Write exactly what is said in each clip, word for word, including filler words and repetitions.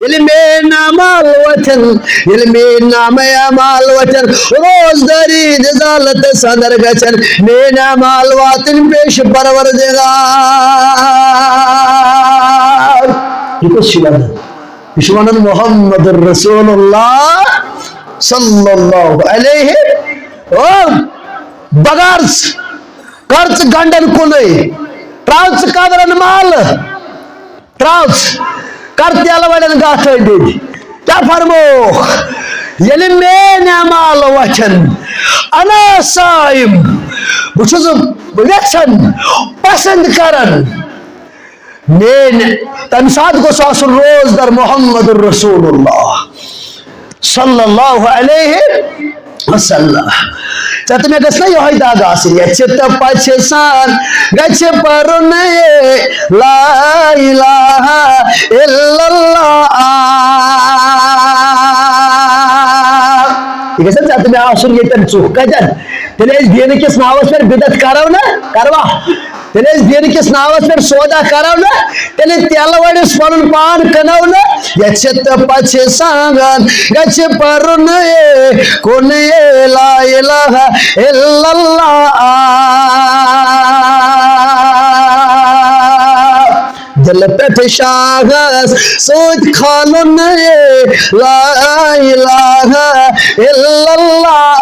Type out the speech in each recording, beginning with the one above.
ییٚلہِ میٲنۍ اعمال وۄتھن، ییٚلہِ میٲنۍ نامہ اعمال وۄتھن، روزدٲری ہٕنٛدِس حالتس اندر گژھن، میٲنۍ اعمال واتٕنۍ پیش پروردگار۔ یہِ کُس چھُ ونان؟ یہِ چھُ ونان محمد رسول اللہ صلی اللہ علیہ۔ او بغار ژٕ، کر ژٕ گنڈن کُنُے، تراو ژٕ قبرن مالہٕ۔ تراو ژٕ، کر تیلہٕ وڑٮ۪ن گتھ أنٛدۍ أنٛدۍ۔ کیٛاہ فرمووُکھ؟ ییٚلہِ میٲنۍ اعمال وۄتھن، انا صائم، بہٕ چھُس یژھان، پسند کران، میٲنۍ، تمہِ ساتہٕ گوٚژھ آسُن روزدار محمد رسول اللہ صلی اللہ علیہ وسلم۔ ژےٚ تہٕ مےٚ گٔژھ نا یِہوٚے دگ آسٕنۍ، یَژھِ تہٕ پَژھِ سان گژھِ پَرُن یہِ لا الہ الا اللہ۔ یہِ گژھِ نا ژےٚ تہٕ مےٚ آسُن ییٚتٮ۪ن ژُکھ۔ کَتٮ۪ن؟ تیٚلہِ أسۍ دیٖنہٕ کِس ناوَس پٮ۪ٹھ بدعت کَرو نا، کَروا؟ ییٚلہِ أسۍ دیٖنہٕ کِس ناوَس پٮ۪ٹھ سودا کَرو نہ، تیٚلہِ تیلہٕ وٲلِس پَنُن پان کٕنو نہ، یَژھِ تہٕ پَژھِ سانٛگان گژھِ پَرُن یہِ کُن یہِ لا الہ الا اللہ۔ دِلہٕ پٮ۪ٹھ شاہَس سۭتۍ کھالُن یہِ لا الہ الا اللہ۔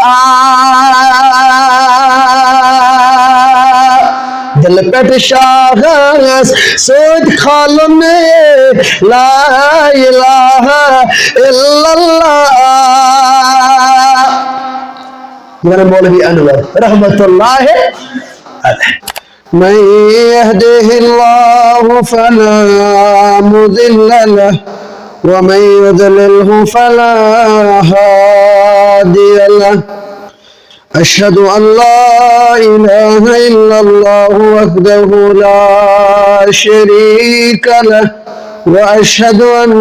دِلہٕ پٮ۪ٹھ شاہَس سۭتۍ کھالُن لا الہ الا اللہ۔ یہِ وَنان مولوی انور رحمت اللہ علیہ۔ من يهده الله فلا مضل له، ومن يضلله فلا هادي له. أشهد أن لا إله إلا الله وحده لا شريك له، وأشهد أن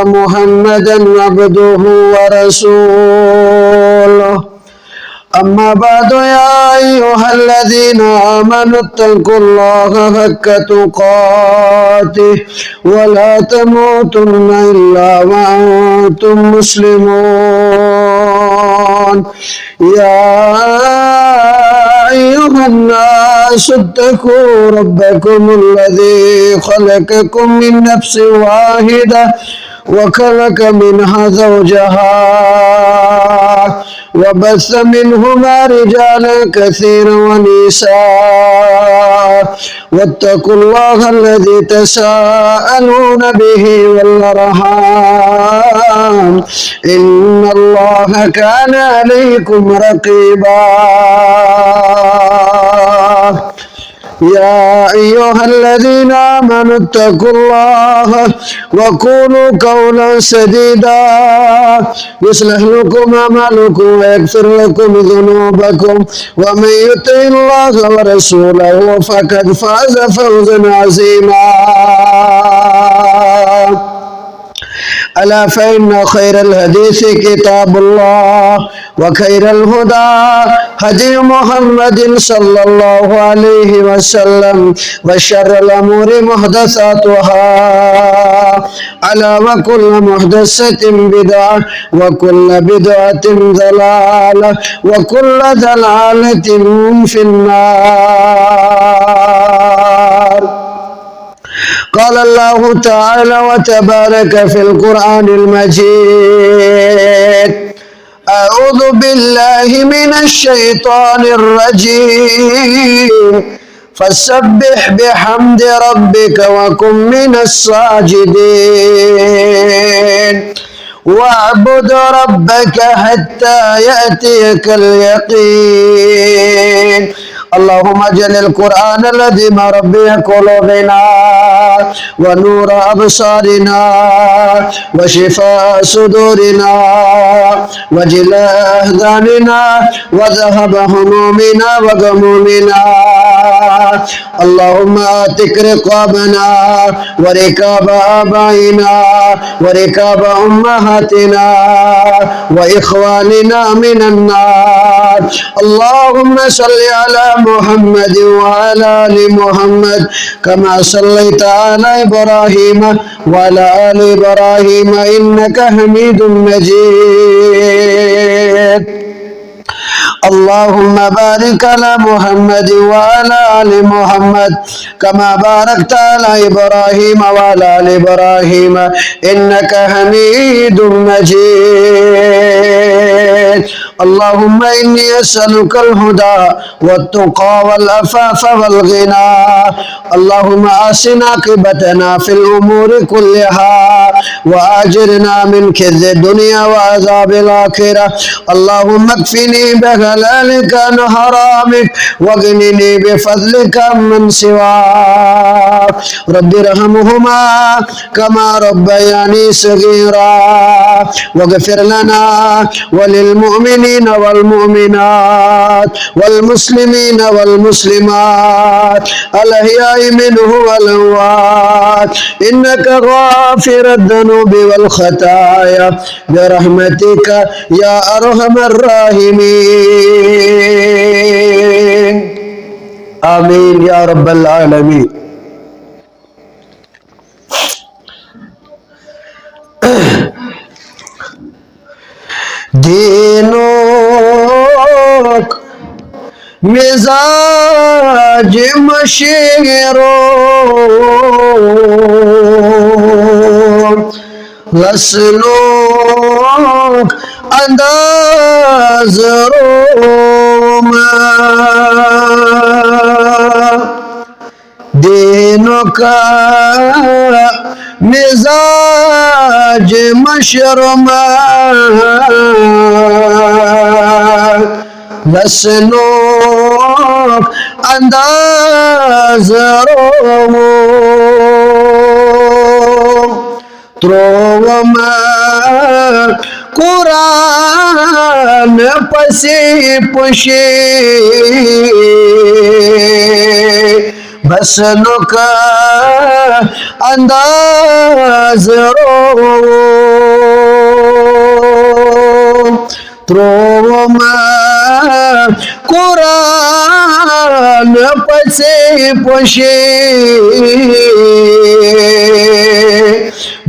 محمدا عبده ورسوله. أما بعد، يا أيها الذين آمنوا اتقوا الله حق تقاته ولا تموتن إلا وأنتم مسلمون. يا أيها الناس اتقوا ربكم الذي خلقكم من نفس واحدة وخلق منها زوجها وبث منهما رجالا كثيرا ونساء، واتقوا الله الذي تساءلون به والأرحام، إن الله كان عليكم رقيبا. يا أيها الذين آمنوا اتقوا الله وقولوا قولا سديدا، يصلح لكم أعمالكم ويغفر لكم ذنوبكم، ومن يطع الله ورسوله فقد فاز فوزا عظيما. ألا فإن خير الحديث كتاب الله، وخير الهدى هدي محمد صلى الله عليه وسلم، وشر الأمور محدثاتها، ألا وكل محدثة بدعة، وكل بدعة ضلالة، وكل ضلالة في النار. قال الله تعالى وتبارك في القرآن المجيد: أعوذ بالله من الشيطان الرجيم. فسبح بحمد ربك وكن من الساجدين. واعبد ربك حتى يأتيك اليقين. اللهم اجعل القرآن العظيم ربيع قلوبنا ونور أبصارنا وشفاء صدورنا وجلاء أحزاننا وذهاب همومنا وغمومنا. اللهم اعتق رقابنا ورقاب آبائنا ورقاب أمهاتنا وإخواننا من النار. اللهم صل على محمد وعلى آل محمد كما صليت على إبراهيم وعلى آل إبراهيم إنك حميد مجيد. اللهم بارك على محمد وعلى آل محمد كما باركت على إبراهيم وعلى آل إبراهيم إنك حميد مجيد. اللهم إني أسألك الهدى والتقى والعفاف والغنى. اللهم أحسن عاقبتنا في الأمور كلها وأجرنا من خزي الدنيا وعذاب الآخرة. اللهم اكفني بحلالك عن حرامك واغنني بفضلك عمن سواك. رب ارحمهما كما ربياني صغيرا. واغفر لنا وللمؤمنين والمؤمنات والمسلمين والمسلمات الأحياء منهم والأموات إنك غافر الذنوب والخطايا برحمتك يا أرحم الراحمين. آمين يا رب العالمين. دینُک مزاج مشیرو، لسنُک انداز روما. دینُک مزاج مشرما، لسنُک انداز روم. تروم قرآن پسی پشی، بسنُک انداز روم. تروم قرآن پسی پشی،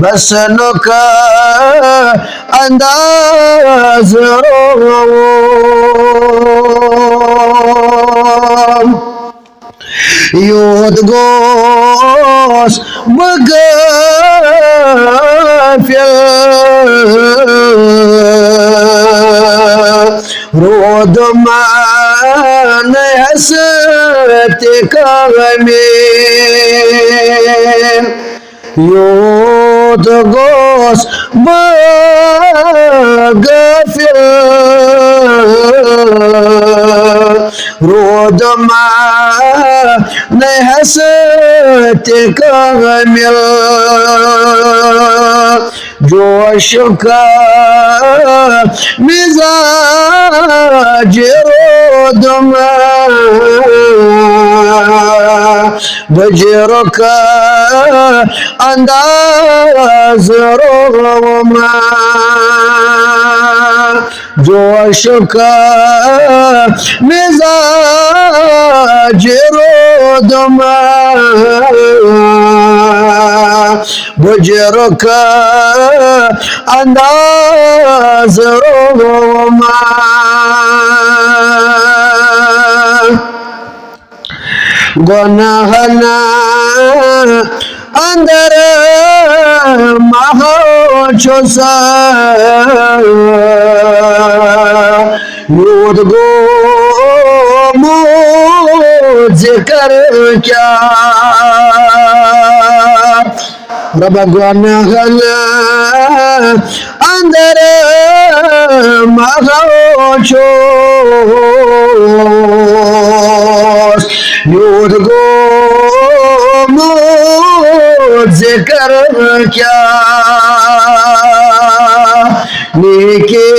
بسنُک انداز روم. یوت گوس بہٕ غافل، رودمان ہستی کامل. یوت گوس بہٕ غافل، رودمان ہستی کامل. جوشُک مزاج رودمان، بُجرُک انداز روما. جوشُک مزاج رودمان، بُجرُک انداز روما. گۄناہن اندر محو چھُس، یوت گوٚمُت ذکر کیٛاہ. رب گۄناہن اندر محو چھُس، یوت گوٚمُت ذکر کیٛاہ. نیکی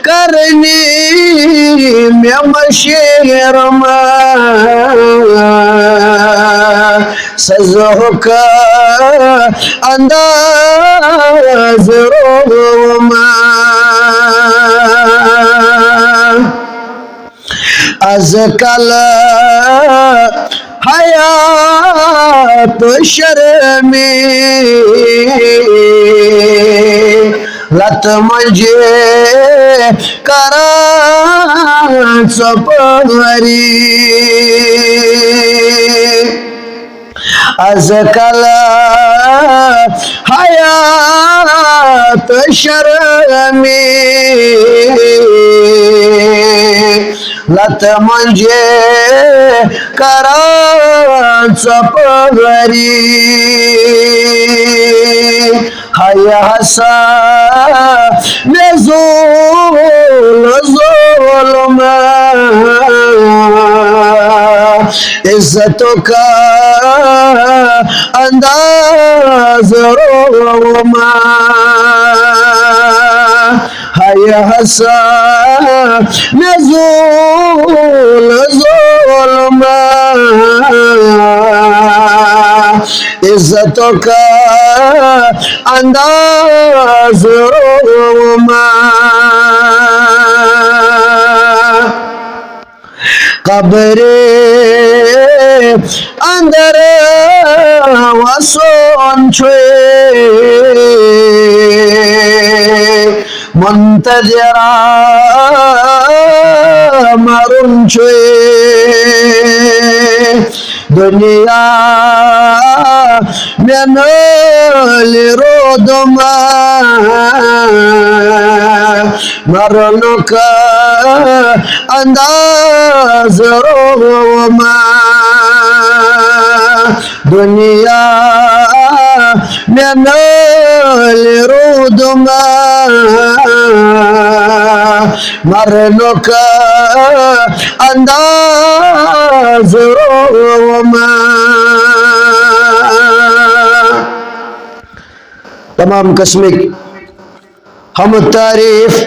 کرنی مےٚ مشیر ما، سزہُک انداز روما. از کل حیات شرمی، لت منجے کران ژۄپٲری۔ از کل حیات شرمی، لت منجے کران ژۄپٲری۔ ہیا ہسا مےٚ زول ظلم، عزتُک انداز روما۔ ہیا ہسا مےٚ زول ظلم، عزتُک انداز روما۔ قبرِ اندر وسُن چھُے، منتظرا مرُن چھُے۔ دنیا مےٚ نٲلۍ رودما، مرنُک انداز روما۔ دنیا مےٚ نٲلۍ رودما، مرنُک انداز روما۔ تمام قسمٕکۍ حمد تعریف،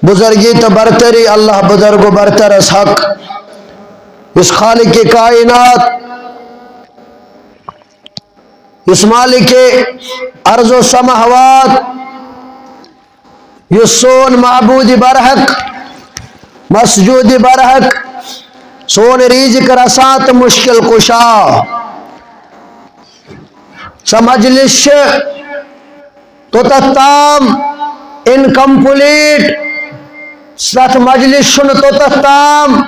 بزرگی تہٕ برتری اللہ بزرگ و برترس حق، یُس خالق کائنات، یُس مالک ارض و سماوات، یُس سون معبود برحق، مسجود برحق، سون رزق رساں تہٕ مشکل کشا۔ سۄ مجلس چھِ توٚتتھ تام incomplete، تتھ مجلس چھُنہٕ توٚتتھ تام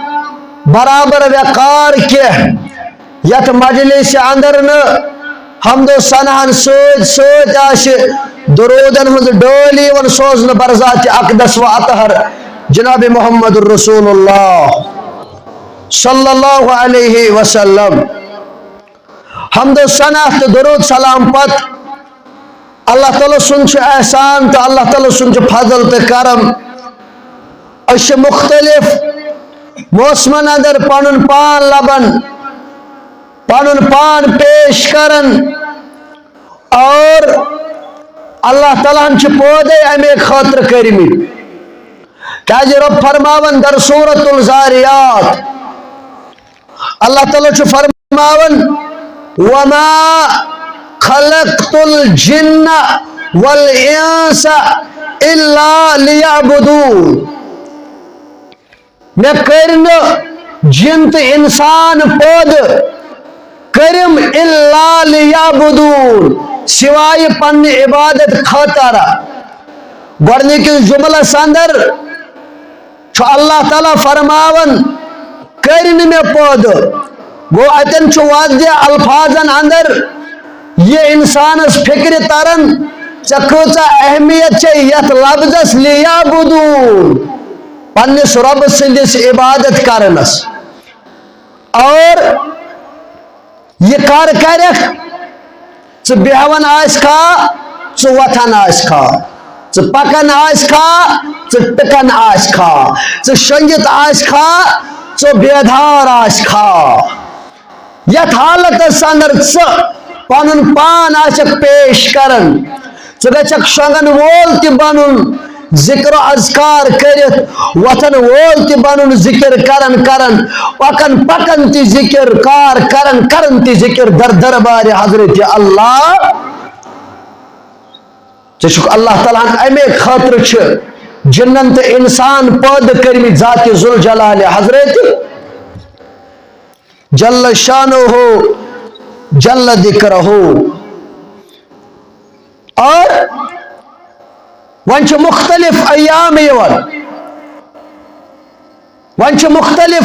برابر وقار کینٛہہ، یتھ مجلس اندر نہٕ حمد و ثناہن سۭتۍ سۭتۍ آسہِ درودن ہٕنٛز ڈٲلۍ یِوان سوزنہٕ برذات اقدس و اطہر جناب محمد رسول اللہ صلی اللہ علیہ وسلم۔ حمد و ثنا تہٕ درود سلام پتہٕ اللہ تعالیٰ سُنٛد چھُ احسان تہٕ اللہ تعالیٰ سُنٛد چھُ فضل تہٕ کرم۔ أسۍ چھِ مختلف موسمن اندر پنُن پان لبان، پنُن پان پیش کران، اور اللہ تعالیٰ ہن چھِ پودے امے خٲطرٕ کٔرمٕتۍ۔ کیازِ رب فرماوان در سورۃ الذاریات، اللہ تعالیٰ چھُ فرماوان، "وما خلقت الجن والانس الا لیعبدون۔" مےٚ کٔرۍ نہٕ جن تہٕ انسان پٲدٕ، کٔرِم الا لیعبدون، سوائے پننہِ عبادت خٲطرٕ۔ گۄڈنِکِس جملس اندر چھُ اللہ تعالیٰ فرماوان، "کٔرۍ نہٕ مےٚ پٲدٕ۔" گوٚو، اتٮ۪ن چھُ واضح الفاظن اندر یہِ انسانس فکرِ تران، ژےٚ کۭژاہ اہمیت چھے یتھ لفظس لیعبدون، پننِس رۄب سٕنٛدِس عبادت کرنس۔ اور یہِ کر کرکھ؟ ژٕ بیہوان آسہِ کھا، ژٕ وۄتھان آسہِ کھا، ژٕ پکان آسہِ کھا، ژٕ ٹکان آسہِ کھا، ژٕ شۄنگِتھ آسہِ کھا، ژٕ بیدار آسہِ کھا، یتھ حالتس اندر ژٕ پنُن پان آسکھ پیش کران، ژٕ گژھکھ شۄنگن وول تہِ بنُن، ذکر و اذکار کٔرِتھ وۄتھن وول تہِ بنُن، ذکر کرن کرن، پکن پکن تہِ ذکر، کار کرن کرن تہِ ذکر در دربارِ حضرت اللہ۔ ژےٚ چھُکھ اللہ تعالیٰ ہن امے خٲطرٕ چھِ جنن تہٕ انسان پٲدٕ کٔرمٕتۍ ذات ذوالجلال حضرت جل شانہ، جل ذکرہ۔ اور وۄنۍ چھِ مختلف ایام یِوان، وۄنۍ چھِ مختلف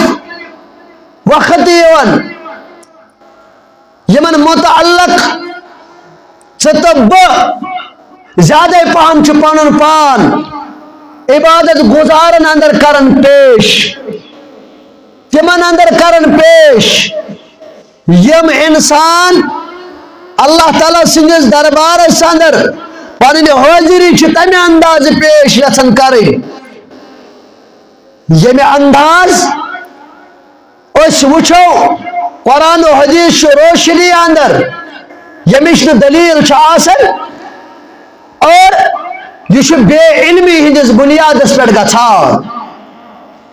وقت یِوان، یِمن متعلق ژٕ تہٕ بہٕ زیادَے پہم چھِ پنُن پان عبادت گزارن اندر کران پیش، تِمن اندر کران پیش، یِم انسان اللہ تعالیٰ سٕنٛدِس دربارس اندر پنٕنۍ حٲضری چھِ تمہِ اندازٕ پیش یژھان کرٕنۍ، ییٚمہِ انداز أسۍ وٕچھو قرآن و حدیث چھُ روشنی اندر، ییٚمِچ نہٕ دلیل چھِ آسان، اور یہِ چھُ بے علمی ہٕنٛدِس بُنیادس پٮ۪ٹھ گژھان۔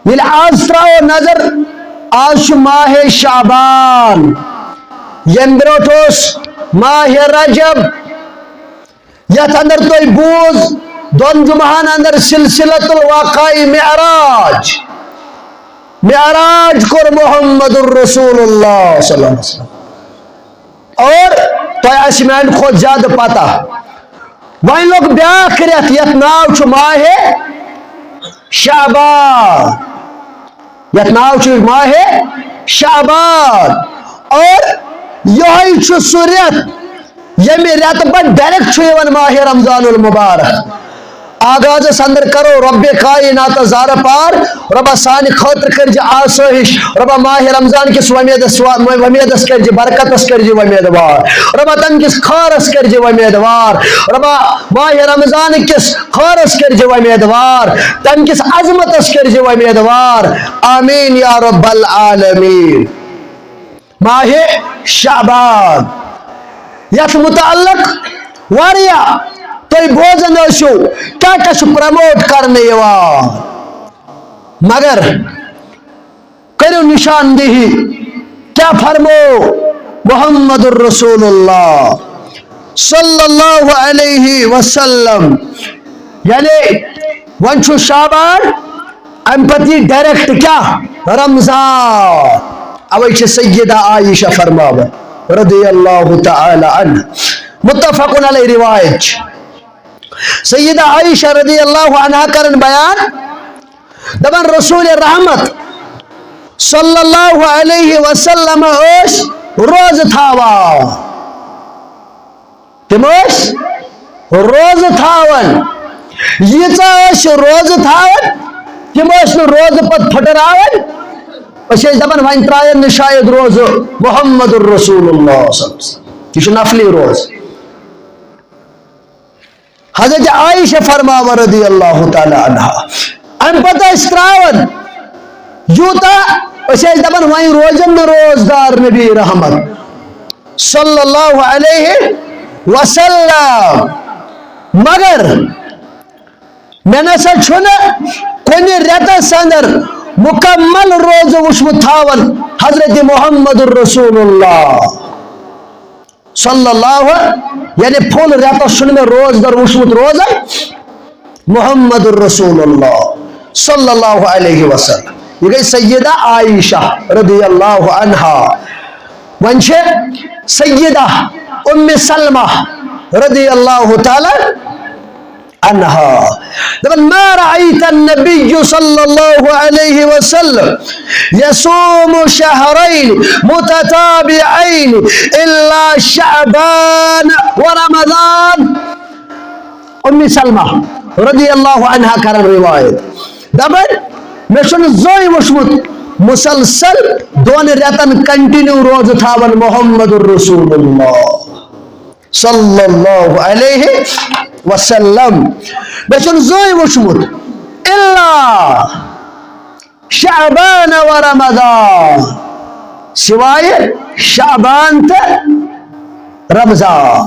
ییٚلہِ آز ترٛاوو نظر، آز چھُ ماہِ شعبان، ییٚمہِ برونٛٹھ اوس ماہِ رجب، یتھ اندر تۄہہِ بوٗز دۄن جمعہن اندر سلسلۃ الواقعہ معراج، معراج کوٚر محمد الرسول اللہ صلی اللہ علیہ وسلم۔ اور تۄہہِ آسہِ میانہِ کھۄتہٕ زیادٕ پتہ۔ وۄنۍ لوٚگ بیاکھ رٮ۪تھ، یتھ ناو چھُ ماہِ شعبان، یتھ ناو چھُ ماہِ شعبان۔ اور یہوے چھُ سُہ رٮ۪تھ، ییٚمہِ رٮ۪تہٕ پتہٕ ڈائریکٹ چھُ یِوان ماہِ رمضان المبارک۔ آغازس اندر کرو رب کائنات زارٕ پار، ربا سانہِ خٲطرٕ کٔرزِ آسٲیِش، ربا ماہِ رمضان کِس وۄمیدس، وۄمیدس کٔرزِ برکتس کٔرزِ وۄمیدوار، ربا تمہِ کِس خٲرس کٔرزِ وۄمیدوار، ربا ماہِ رمضان کِس خٲرس کٔرزِ وۄمیدوار، تمہِ کِس عظمتس کٔرزِ وۄمیدوار۔ آمین یا رب العالمین۔ ماہِ شعبان، یتھ متعلق واریاہ تُہۍ بوزان ٲسِو کیٛاہ کیٛاہ چھُ پروموٹ کرنہٕ یِوان، مگر کٔرِو نشاندہی، کیٛاہ فرمو محمد الرسول اللہ صلی اللہ علیہ وسلم؟ یعنی وۄنۍ چھُ شعبان، امہِ پتہٕ یی ڈائریکٹ کیٛاہ؟ رمضان۔ اوے چھِ سیدہ عائشہ فرماوان رضی اللہ تعالی عنہ، متفق علیہ روایت چھِ۔ سیدہ عائشہ رضی اللہ عنہا کرن بیان، دپان رسول رحمت صلی اللہ علیہ وسلم ٲسۍ روزٕ تھاوان۔ تِم ٲسۍ روزٕ تھاوان۔ ییٖژاہ ٲسۍ روزٕ تھاوان، تِم ٲسۍ نہٕ روزٕ پتہٕ پھٕٹراوان۔ أسۍ ٲسۍ دپان، وۄنۍ ترٛایَن نہٕ شاید روزٕ محمد الرسول اللہ صلی اللہ علیہ وسلم۔ یہِ چھُ نفلی روزٕ۔ حضرت عائشہ فرماوان رضی اللہ تعالی عنہا، امہِ پتہٕ ٲسۍ ترٛاوان یوٗتاہ، أسۍ ٲسۍ دپان، وۄنۍ روزن نہٕ روزدار نبی رحمت صلی اللہ علیہ وسلم۔ مگر مےٚ نسا چھُنہٕ کُنہِ رٮ۪تس اندر مکمل روزٕ وٕچھمُت تھاوان حضرت محمد الرسول اللہ صلی اللہ، یعنی فل رٮ۪تس چھُنہٕ مےٚ روزدار وٕچھمُت روزان محمد الرسول اللہ صلی اللہ علیہ وسلم۔ یہِ گٔے سیدہ عائشہ رضی اللہ عنہا۔ وۄنۍ چھِ سیدہ ام سلمہ رضی اللہ تعالی عنہا دپان، ما رأيت النبي صلى الله عليه وسلم يصوم شهرين متتابعين إلا شعبان ورمضان۔ ام سلمہ رضی اللہ عنہا کران روایت، دپان، مےٚ چھُنہٕ زٕہٕنۍ وٕچھمُت مسلسل دۄن رٮ۪تن کنٹینیو روزٕ تھاوان محمد رسول اللہ صلی اللہ علیہ وسلم۔ مےٚ چھُنہٕ زٕہٕنۍ وٕچھمُت الا شعبان و رمضان، سوائے شعبان تہٕ رمضان۔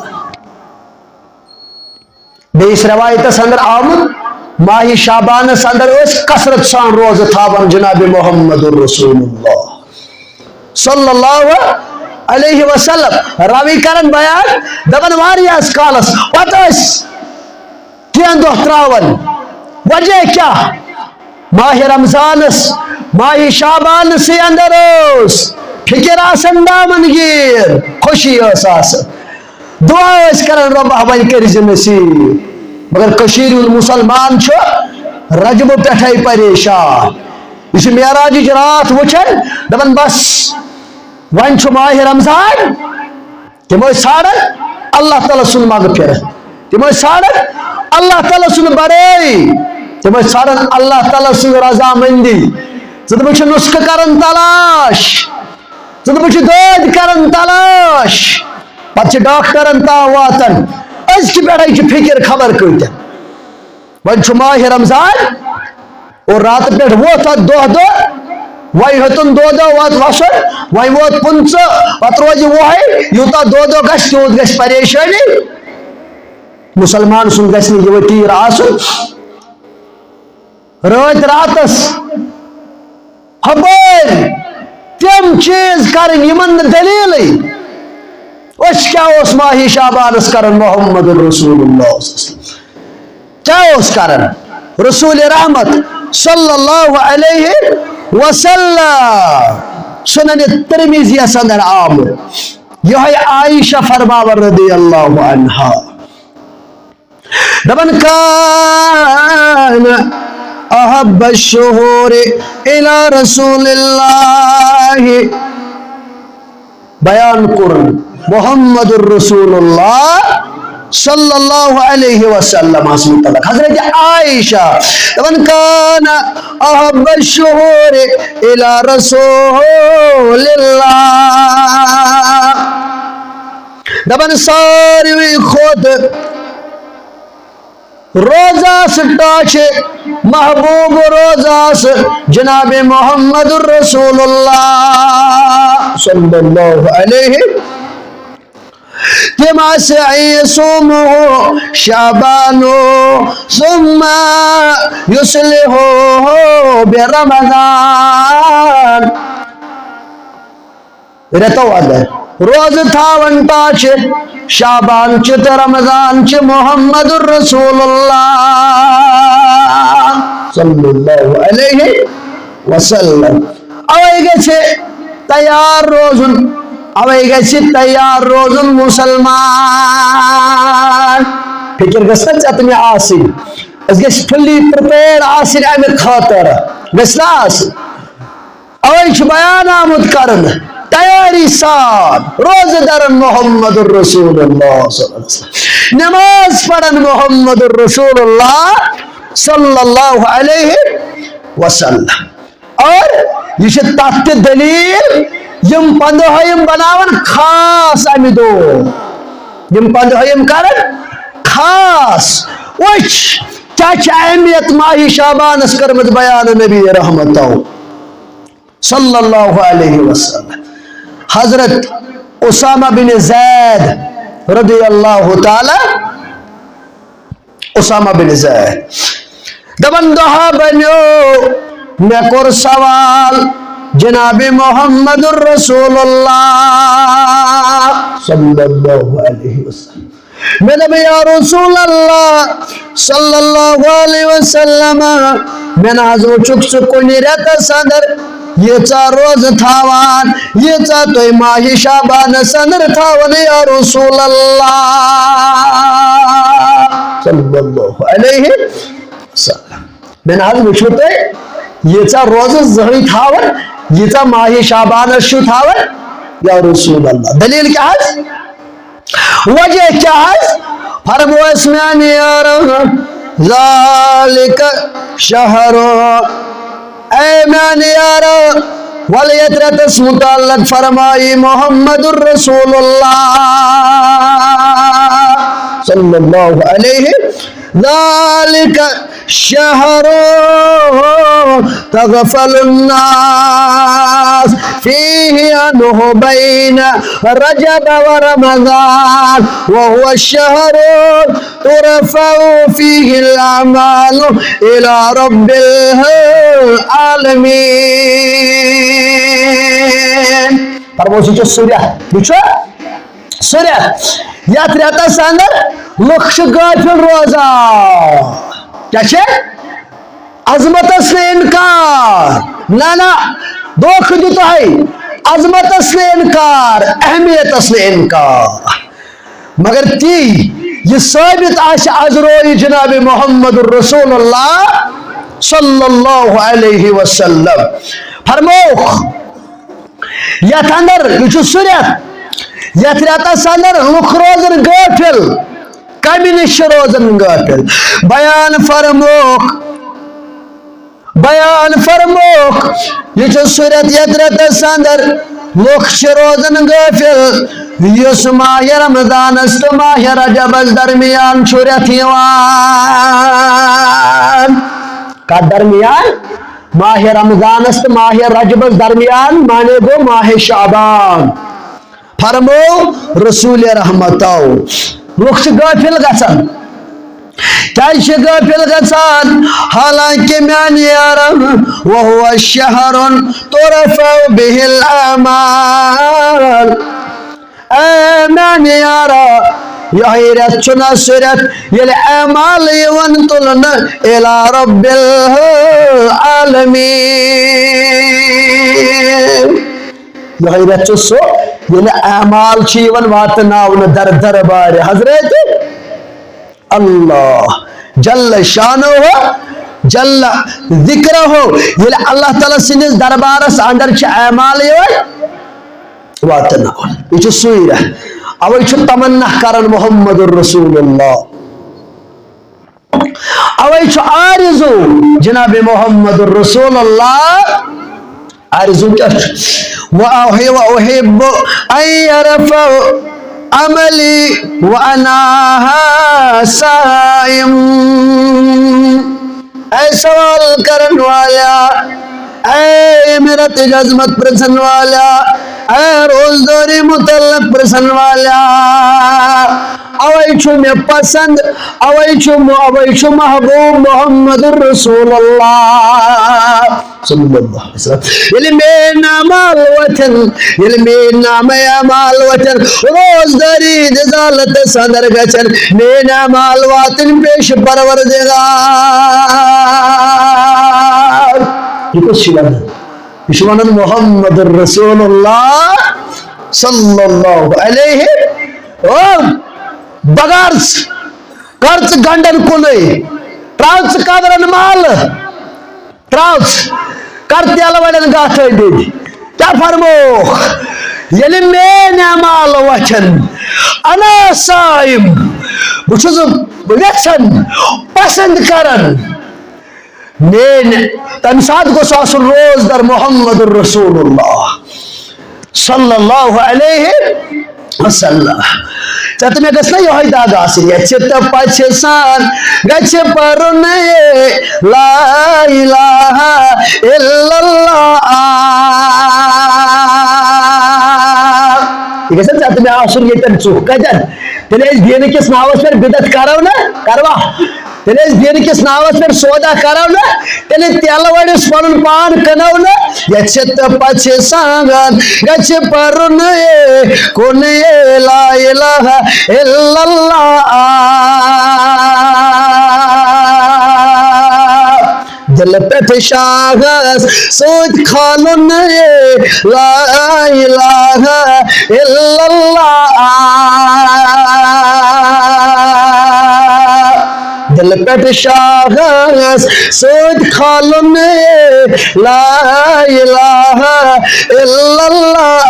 بیٚیِس روایتس اندر آمُت، ماہِ شعبانس اندر ٲسۍ کثرت سان روزٕ تھاوان جناب محمد رسول اللہ صلی اللہ علیہ وسلم۔ راوی کرن بیان، دپان واریاہس کالس پتہٕ ٲسۍ کینٛہہ دۄہ تراوان۔ وجہ کیٛاہ؟ ماہِ رمضانس، ماہِ شعبانسٕے اندر اوس فکر آسان دامن گیر، خوشی ٲس آسان۔ دعا ٲسۍ کران، "رۄبا، وۄنۍ کٔرۍ زِ نصیب۔" مگر کٔشیٖرِ ہُنٛد مُسلمان چھُ رجبہٕ پٮ۪ٹھَے پریشان۔ یہِ چھُ معراجٕچ راتھ وٕچھان، دَپان، "بس، وۄنۍ چھُ ماہِ رمضان۔" تِم ٲسۍ ژھانڈان اللہ تعالیٰ سُنٛد مغفرت، تِم ٲسۍ ژھانڈان اللہ تعالیٰ سُنٛد بڑٲے، تِم ٲسۍ ژھانڈان اللہ تعالیٰ سٕنٛز رضامندی۔ ژٕ دَپان چھِ نُسخہٕ کران تلاش، ژٕ دَپان چھِ دٲدۍ کران تلاش، پتہٕ چھِ ڈاکٹرن تام واتان۔ أزکہِ پٮ۪ٹھے چھِ فکر خبر کۭتیاہ۔ وۄنۍ چھُ ماہِ رمضان اور راتہٕ پٮ۪ٹھ ووت اَتھ دۄہ دۄہ، وۄنۍ ہیوٚتُن دۄہ دۄہ وَت وَسُن، وۄنۍ ووت پٕنٛژٕہ، پَتہٕ روزِ وُہَے، یوٗتاہ دۄہ دۄہ گژھِ، تیوٗت گژھِ پریشٲنی۔ مُسلمان سُنٛد گژھِ نہٕ یہِ وَ تیٖر آسُن۔ رٲتۍ راتَس ہپٲرۍ تِم چیٖز کرٕنۍ یِمن نہٕ دٔلیٖلٕے۔ أسۍ کیٛاہ اوس ماہِ شعبانس کران محمد رسول اللہ صلی اللہ علیہ وسلم؟ کیٛاہ اوس کران رسول رحمت صلی اللہ علیہ وسلم؟ سنن ترمذیس اندر آمُت۔ یہے عائشہ فرماوان رضی اللہ عنہا۔ دپان، "کان احب الشہور الی رسول اللہ"۔ بیان کوٚر محمد رسول اللہ صلی اللہ علیہ وسلم متعلق حضرت عائشہ۔ دپان، "کان احب الشہور الی رسول اللہ"۔ دپان، ساروی کھۄتہٕ روزہ آسہٕ ٹاچھِ محبوب، روزہ آسہٕ جناب محمد رسول اللہ صلی اللہ علیہ۔ تِم آسہٕ یصومہ شعبان ثم یصلحہ برمضان۔ رٮ۪تو اندر روزٕ تھاوان ٹاچھِ شعبان چہِ تہٕ رمضان چہِ محمد رسول اللہ صلی اللہ علیہ وسلم۔ اوے گژھِ تیار روزُن، اوے گژھِ تیار روزُن مسلمان۔ فکر گژھِ نا ژےٚ تہٕ مےٚ آسٕنۍ، أسۍ گژھِ فُلی پریپیئرڈ آسٕنۍ امہِ خٲطرٕ، گژھِ نا آسٕنۍ؟ اوے چھُ بیان آمُت کرنہٕ تیٲری سان روزٕ درن محمد رسول اللہ صلی اللہ علیہ وسلم، نماز پرن محمد رسول اللہ صلی اللہ علیہ وسلم۔ اور یہِ چھِ تتھ تہِ دلیل، یِم پندہٲیِم بناون خاص امہِ دۄہ، یِم پندہٲیِم کرن خاص۔ وٕچھ، کیٛاہ چھِ اہمیت ماہِ شعبانس کٔرمٕژ بیان نبی رحمتو صلی اللہ علیہ وسلم۔ حضرت اسامہ بن زید رضی اللہ تعالی، اسامہ بن زید دپان، دۄہا بنیو، مےٚ کوٚر سوال جناب محمد رسول اللہ صلی اللہ علیہ وسلم۔ مےٚ دوٚپ، یا رسول اللہ صلی اللہ علیہ وسلم، مےٚ نہ حظ وٕچھُکھ ژٕ کُنہِ رٮ۪تس اندر ییٖژاہ روزٕ تھاوان، ییٖژاہ تُہۍ ماہِ شعبانس اندر تھاوان، یا رسول اللہ صلی اللہ علیہ وسلم۔ مےٚ نہ حظ وٕچھُو تۄہہِ ییٖژاہ روزٕ زٕہٕنۍ تھاوان، ییٖژاہ ماہِ شعبانس چھُو تھاوان، یا رسول اللہ۔ دلیل کیٛاہ حظ؟ وجہ کیٛاہ حظ؟ فرموس میانہِ یارو، ذالک شہر، اے میانہِ یارو، ولہٕ یتھ رٮ۪تس متعلق فرمایی محمد رسول اللہ صلی اللہ علیہ، ذالک شہر تغفل الناس فیہ عنہ بین رجب و رمضان، وہو الشہر ترفع فیہ الاعمال الی رب العالمین۔ فرموس، یہِ چھُ سُہ رٮ۪تھ، یہِ چھُ سُہ رٮ۪تھ، یتھ رٮ۪تس اندر لُکھ چھِ غٲفل روزان۔ کیٛاہ چھِ؟ عظمتس نہٕ انکار، نہ، نہ، دھوکہٕ دیُت تۄہہِ۔ عظمتس نہٕ انکار، اہمیتس نہٕ انکار، مگر تی یہِ ثٲبت آسہِ از روی جناب محمد رسول اللہ صلی اللہ علیہ وسلم۔ فرمووُکھ، یتھ اندر، یہِ چھُ سُہ رٮ۪تھ، یتھ رٮ۪تس اندر لُکھ روزن غٲفل، کمہِ نِش چھِ روزان غٲفل؟ بیان فرمووُکھ، بیان فرمووُکھ، یہِ چھُ سُہ رٮ۪تھ، یَتھ رٮ۪تس اندر لُکھ چھِ روزان غٲفل، یُس ماہِ رمضانس تہٕ ماہِ رجبس درمیان چھُ رٮ۪تھ یِوان۔ کتھ درمیان؟ ماہِ رمضانس تہٕ ماہِ رجبس درمیان، معنی گوٚو ماہِ شعبان۔ فرمو رسول رحمتو، لُکھ چھِ غٲفل گژھان۔ کیازِ چھِ غٲفل گژھان؟ حالانکہ میانہِ یارن، وهو شهر ترفع به الاعمال۔ اے میانہِ یارا، یِہوٚے رٮ۪تھ چھُنہ سُہ رٮ۪تھ ییٚلہِ اعمال یِوان تُلنہٕ الى رب العالمین۔ یِہوٚے رٮ۪تھ چھُ سُہ، ییٚلہِ اعمال چھِ یِوان واتناونہٕ در دربارِ حضرت اللہ جل شانہ، جل ذکرہ۔ ییٚلہِ اللہ تعالیٰ سٕنٛدِس دربارس اندر چھِ اعمال یِوان واتناونہٕ، یہِ چھُ سُے رٮ۪تھ۔ اوے چھُ تمنا کران محمد رسول اللہ۔ اوے چھُ آرزو جناب محمد رسول اللہ، آرزو کیٛاہ چھُ؟ وأح-، وأحب أن يرفع عملي وأنا صائم۔ اے سوال کرن والا، اے امرت عظمت پرژھن والا، اے روزداری متعلق پرژھن والا، اوے چھُ مےٚ پسند، اوے چھُ مو-، اوے چھُ محبوب محمد رسول اللہ صلی اللہ علیہ وسلم۔ ییٚلہِ میٲنۍ اعمال وۄتھن، ییٚلہِ میٲنۍ نامہ اعمال وۄتھن، روزدٲری ہٕنٛدِس حالتس اندر گژھن، میٲنۍ اعمال واتٕنۍ پیش پروردگار۔ یہِ کُس چھُ ونان؟ یہِ چھُ ونان محمد رسول اللہ صلی اللہ علیہ۔ او بغار ژٕ، کر ژٕ گنڈن کُنُے، تراو ژٕ قبرن مالہٕ، تراو ژٕ، کر تیلہٕ وڑٮ۪ن گتھ أنٛدۍ أنٛدۍ۔ کیٛاہ فرمووُکھ؟ ییٚلہِ میٲنۍ اعمال وۄتھن، انا صائم، بہٕ چھُس ویژھان، پسند کران، میٲنۍ، تمہِ ساتہٕ گوٚژھ آسُن روزدر محمد رسول اللہ صلی اللہ علیہ وسلم۔ ژےٚ تہٕ مےٚ گٔژھ نا یِہوٚے دگ آسٕنۍ، یَتھ چھِ تہٕ پَژھِ سان گژھِ پَرُن یے لا الہ الا اللہ۔ یہِ گژھِ نا ژےٚ تہٕ مےٚ آسُن ییٚتٮ۪ن ژُکھ۔ کَتٮ۪ن؟ تیٚلہِ أسۍ دیٖنہٕ کِس ناوَس پٮ۪ٹھ بِدعت کَرو نا، کَروا؟ تیٚلہِ أسۍ دیٖنہٕ کِس ناوَس پٮ۪ٹھ سودا کَرو نا، تیٚلہِ تیلہٕ وٲلِس پَنُن پان کٕنو نا، یَتھ چھِ تہٕ پَژھِ سانٛگَن گژھِ پَرُن یے کُن یے لا الہ الا اللہ۔ دِلہٕ پٮ۪ٹھ شاہَس سۭتۍ کھالُن یے لا الہ الا اللہ۔ دِلہٕ پٮ۪ٹھ شاہَس سۭتۍ کھالُن یے لا الہ الا اللہ۔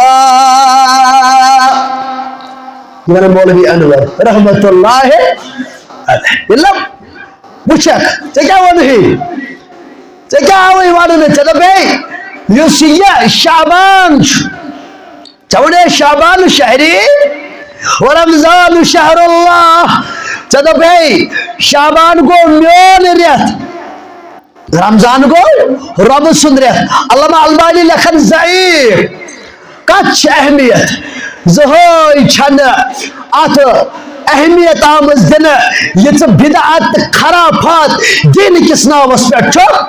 یہِ وَنان مولوی انور رحمت اللہ علیہ۔ وٕچھکھ، ژےٚ کیٛاہ ووٚنُے؟ ژےٚ کیٛاہ آوُے وَننہٕ؟ ژےٚ دوٚپے، یُس یہِ شعبان چھُ، ژےٚ ووٚنے شعبان شہری و رمضان شہر اللہ۔ ژےٚ دوٚپے، شعبان گوٚو میون رٮ۪تھ، رمضان گوٚو رۄبہٕ سُنٛد رٮ۪تھ۔ علامہ البانی لیکھان ضعیف، کتھ چھِ اہمیت؟ زٕہٕے چھنہٕ اتھ اہمیت آمٕژ دِنہٕ، یہِ ژٕ بدعت تہٕ خرافات دین کِس ناوس پٮ۪ٹھ چھُکھ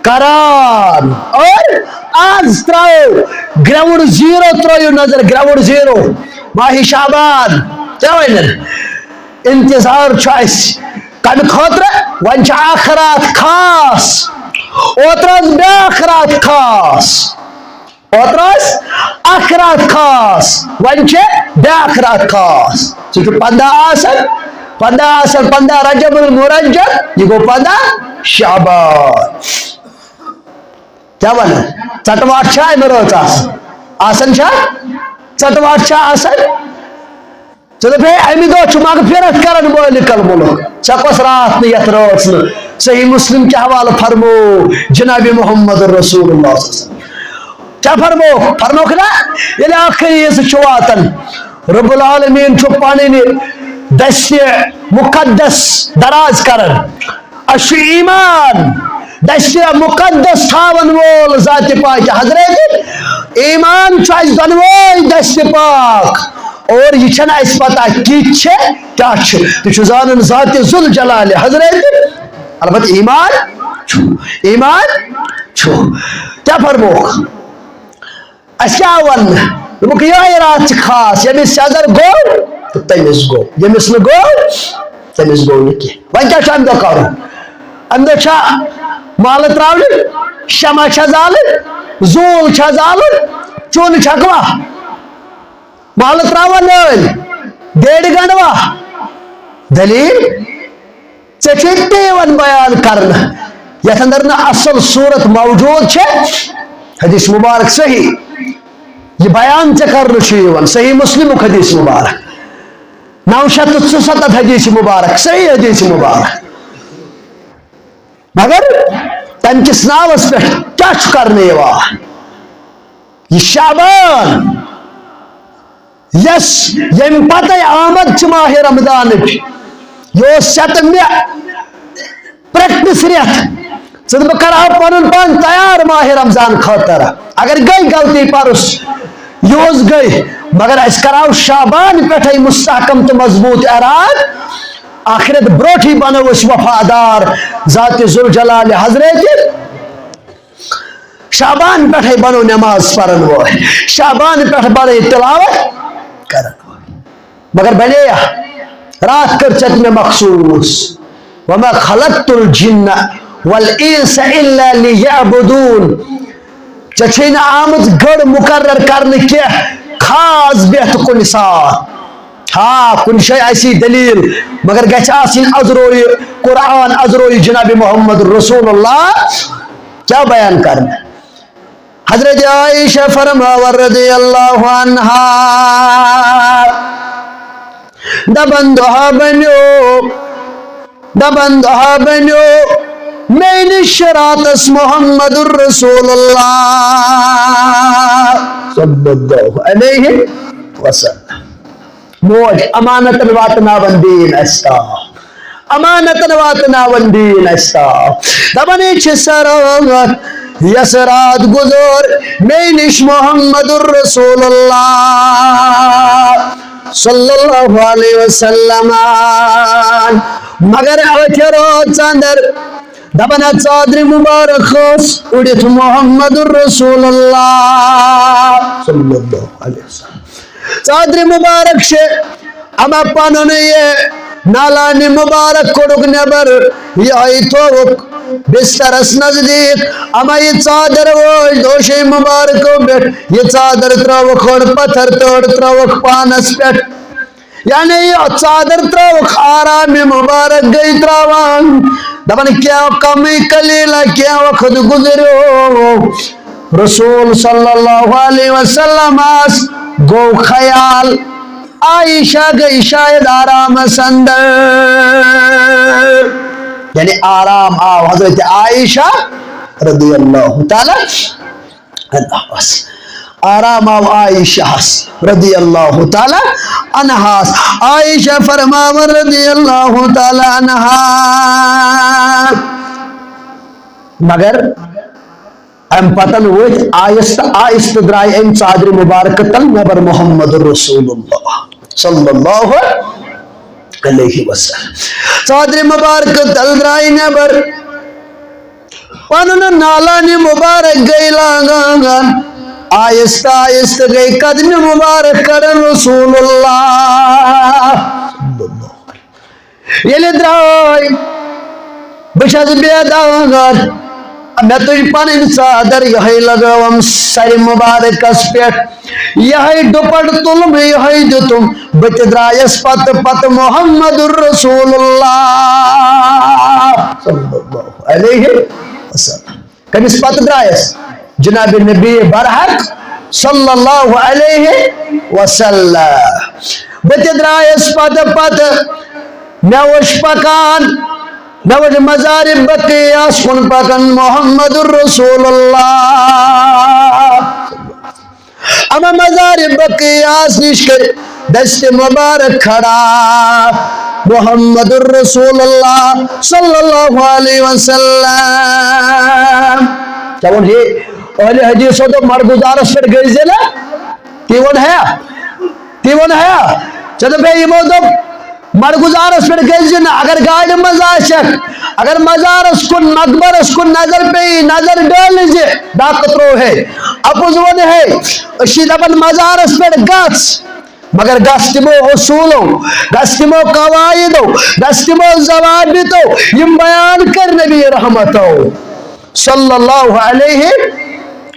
کران۔ اور آز ترٛٲیِو ground zero، ترٛٲیِو نظر ground zero، ماہِ شعبان کیٛاہ ونن؟ انتظار چھُ اسہِ کمہِ خٲطرٕ؟ وۄنۍ چھِ اکھ راتھ خاص، اوترٕ ٲس بیٛاکھ راتھ خاص۔ اوترٕ ٲس اکھ راتھ خاص، وۄنۍ چھِ بیٛاکھ راتھ خاص۔ سُہ چھُ پنٛداہ آسان، پنٛداہ آسان، پنٛداہ رجب المرجب، یہِ گوٚو پنٛداہ شعبان۔ کیٛاہ وَنان؟ ژٹہٕ واٹھ چھا اَمہِ رٲژ آسان؟ آسان چھا؟ ژٹہٕ واٹھ چھا آسان؟ ژٕ دَپ، ہے، اَمہِ دۄہ چھُ مغفرت کرن مٲلِک الملک۔ ژےٚ کۄس راتھ نہٕ یَتھ رٲژ نہٕ؟ صحیح مسلم کہِ حوالہٕ فرمو جناب محمد رسول اللہ صلی اللہ علیہ وسلم۔ کیٛاہ فرموکھ؟ فرموکھ نا، ییٚلہِ ٲخری حصہٕ چھُ واتان، رب العالمین چھُ پنٕنہِ دستِ مقدس دراز کران۔ اَسہِ چھُ ایمان دستِ مقدس تھاون وول ذاتِ پاک حضرت۔ ایمان چھُ اَسہِ دۄنوَے دستِ پاک۔ اور یہِ چھَنہٕ اَسہِ پتہ کِتھ چھِ، کیٛاہ چھِ۔ تُہۍ چھِو زانان ذاتِ ذوالجلالِ حضرت۔ البتہ ایمان چھُ، ایمان چھُ۔ کیٛاہ فرموکھ؟ اَسہِ کیٛاہ وَننہٕ؟ دوٚپُکھ، یِہوٚے راتھ چھِ خاص، ییٚمِس سٮ۪زر گوٚو تہٕ تٔمِس گوٚو، ییٚمِس نہٕ گوٚو تٔمِس گوٚو نہٕ کینٛہہ۔ وۄنۍ کیٛاہ چھُ اَمہِ دۄہ کَرُن؟ اَمہِ دۄہ چھا مالہٕ ترٛاونہٕ، شمع چھا زالٕنۍ، زوٗل چھا زالُن، چوٗنہٕ چھکوا؟ مالہٕ ترٛاوان نٲلۍ، بیڑِ گنڈوا۔ دٔلیٖل؟ ژےٚ چھُے تی یِوان بیان کرنہٕ، یَتھ اندر نہٕ اصل صوٗرت موجود چھےٚ۔ حدیث مبارک صحیح، یہِ بیان ژےٚ کرنہٕ چھُ یِوان، صحیح مسلمُک حدیث مبارک، نو شیٚتھ تہٕ ژُسَتَتھ حدیث مبارک، صحیح حدیث مبارک۔ مگر تَمہِ کِس ناوَس پٮ۪ٹھ کیٛاہ چھُ کرنہٕ یِوان؟ یہِ شعبان، یَس، ییٚمہِ پَتَے آمد چھِ ماہِ رمضانٕچ، یہِ اوس ژےٚ تہٕ مےٚ پرٛٮ۪کٹِس رٮ۪تھ، ژٕ تہٕ بہٕ کَرٕ ہا پَنُن پان تیار ماہِ رمضان خٲطرٕ۔ اگر گٔے غلطی پَرُس، یہِ اوس گٔے، مگر اَسہِ کَرو شعبان پٮ۪ٹھَے مستحکم تہٕ مضبوٗط اِرادٕ۔ آخرت برونٛٹھٕے بنو أسۍ وفادار ذاتِ ذوالجلالِ حضرت۔ شعبان پٮ۪ٹھَے بنو نماز پرن وٲلۍ، شعبان پٮ۪ٹھ بنو تلاوت کرن وٲلۍ۔ مگر بنے یا راتھ کٔر ژےٚ تہٕ مےٚ مخصوٗص، وما خلقت الجن والانس الا لیعبدون۔ ژےٚ چھے نہٕ آمٕژ گٔر مُقرر کرنہٕ کینٛہہ خاص بیہتہٕ کُنہِ ساتھ۔ ہا، کُنہِ جایہِ آسی دلیل، مگر گژھِ آسٕنۍ از روی قرآن، از روی جناب محمد رسول اللہ۔ کیا بیان کرنا؟ حضرت عائشہ فرماور رضی اللہ عنہا، دپان دۄہا بنیو، دپان دۄہا بنیو مےٚ نِش راتس محمد رسول اللہ صلی اللہ علیہ وسلم۔ موج امانتن واتناون دین اسہِ تام، امانتن واتناون دین اسہِ تام۔ دپان یہِ چھِ سۄ رٲژ، یۄس راتھ گُزٲر مےٚ نِش محمد رسول اللہ صلی اللہ علیہ وسلم۔ مگر أتھۍ رٲژ اندر دپان اتھ ژادرِ مبارک ٲس اُڑِتھ محمد رسول اللہ صلی اللہ علیہ وسلم۔ ژادرِ مبارک چھِ اما پنُن یہِ نالانہِ مبارک کوٚڑُکھ نٮ۪بر، یِہوٚے تھووُکھ بسترس نزدیٖک۔ اما یہِ ژادر وٲج دوشے مبارکو پٮ۪ٹھ، یہِ ژادر ترٲوٕکھ ہورٕ پتھر تہٕ أڑ ترٲوٕکھ پانس پٮ۪ٹھ۔ یعنی یہِ ژادر ترٲوٕکھ آرامہِ مبارک گٔے تراوان۔ دپان کینٛہہ کمٕے قلیلہ کینٛہہ وقت گُزریو۔ رسول صلی اللہ علیہ وسلمس گوٚو خیال عائشہ گٔے شاید آرامس اندر، یعنی آرام آو حضرت عائشہ رضی اللہ تعالی عنہاس، آرام آو عائشہس رضی اللہ تعالی عنہاس۔ عائشہ فرماون رضی اللہ تعالی عنہا، مگر امہِ پتن ؤتھۍ آہستہٕ آہستہٕ درٛاے امہِ ژادرِ مبارکہٕ تل نٮ۪بر محمد رسول اللہ صلی اللہ علیہ وسلم۔ ژادرِ مبارکہٕ تل درٛاے نٮ۪بر، پنُن نالانہِ مبارک گٔے لاگان، آہستہٕ آہستہٕ گٔے قدمہِ مبارک کڑان رسول اللہ۔ ییٚلہِ درٛاے، بہٕ چھَس بیدار، مےٚ تُج پنٕنۍ ژادر، یِہوٚے لگٲوٕم سرِ مُبارکس پٮ۪ٹھ، یِہوٚے ڈُپٹہٕ تُلُم، یِہوٚے دیُتُم، بہٕ تہِ درٛایس پتہٕ پتہٕ محمد رسول اللہ صلی اللہ علیہ وسلم۔ کٔمِس پتہٕ درٛایس؟ جناب نبی برحق صلی اللہ علیہ وسلم۔ بہٕ تہِ درٛایس پتہٕ پتہٕ، مےٚ وٕچھ پکان، مےٚ وٕچھ مزارِ بقیعس کُن پکان محمد رسول اللہ۔ اما مزارِ بقیعس نِش کٔرۍ دستِ مبارک کھڑا محمد رسول اللہ صلی اللہ علیہ وسلم۔ ژےٚ ووٚن ہے، اہلِ حدیثو دوٚپ، مرگُزارس پٮ۪ٹھ گٔژھۍ زِ نہٕ۔ تی ووٚن ہے، تی ووٚن ہے۔ ژےٚ دوٚپ ہے، یِمو دوٚپ، مرگُزارس پٮ۪ٹھ گٔژھۍ زِ نہٕ۔ اگر گاڑِ منٛز آسٮ۪کھ، اگر مزارس کُن، مقبرس کُن نظر پیٚیہِ، نظر ڈٲلۍ زِ، ڈاکہٕ ترٛوو ہے۔ اَپُز ووٚن ہے، أسۍ چھِ دَپان مزارس پٮ۪ٹھ گژھ، مگر گژھ تِمو اصوٗلو، گژھ تِمو قواعدو، گژھ تِمو ضوابطو، یِم بیان کٔرۍ نبی رحمتو صلی اللہ علیہ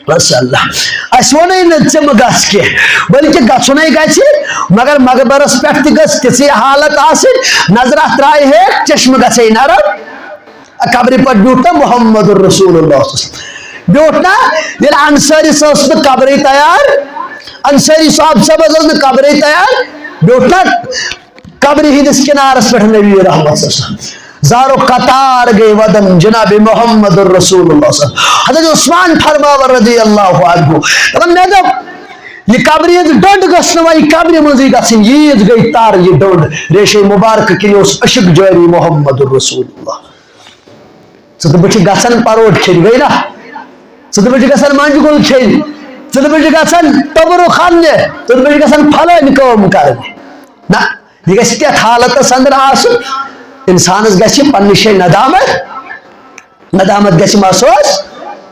وسلم۔ اَسہِ ووٚنُے نہٕ ژٕ مہٕ گژھ کینٛہہ، بلکہِ گژھُنے گژھِ، مگر مقبرس پٮ۪ٹھ تہِ گٔژھ تِژھٕے حالت آسٕنۍ، نظرہ ترٛایہِ ہے چشمہٕ گژھے نرم۔ قبرِ پتہٕ بیوٗٹھ نا محمد رسول اللہ صلی اللہ علیہ وسلم۔ بیوٗٹھ نا، ییٚلہِ انصٲری صٲب ٲس نہٕ قبرٕے تیار، انصٲری صٲب صٲب ٲس نہٕ قبرٕے تیار، بیوٗٹھ نا قبرِ ہٕنٛدِس کنارس پٮ۪ٹھ نبی رحمت صلی اللہ علیہ وسلم۔ زارو قطار گٔے ودن جناب محمد رسول اللہ صلی اللہ علیہ وسلم۔ حضرت عثمان فرماوان رضی اللہ عنہ، دپان، مےٚ دوٚپ، یہِ قبرِ ہٕنٛز ڈٔنٛڈ گٔژھ نہٕ وۄنۍ قبرِ منٛزٕے گژھٕنۍ، ییٖژ گٔے تر یہِ ڈٔنٛڈ، ریشے مبارکہٕ کِنۍ اوس عشق جٲری محمد رسول اللہ۔ ژٕ تہٕ بہٕ چھِ گژھان پروٹ کھیٚنہِ، گٔے نا؟ ژٕ تہٕ بہٕ چھِ گژھان منٛجہِ گُل کھیٚنہِ، ژٕ تہٕ بہٕ چھِ گژھان توٚبرُک اننہِ، ژٕ تہٕ بہٕ چھِ گژھان پھلٲنۍ کٲم کرنہِ۔ نہ، یہِ گژھِ تتھ حالتس اندر آسُن، انسانس گژھِ پننہِ جایہِ ندامت، ندامت گژھِ محسوس،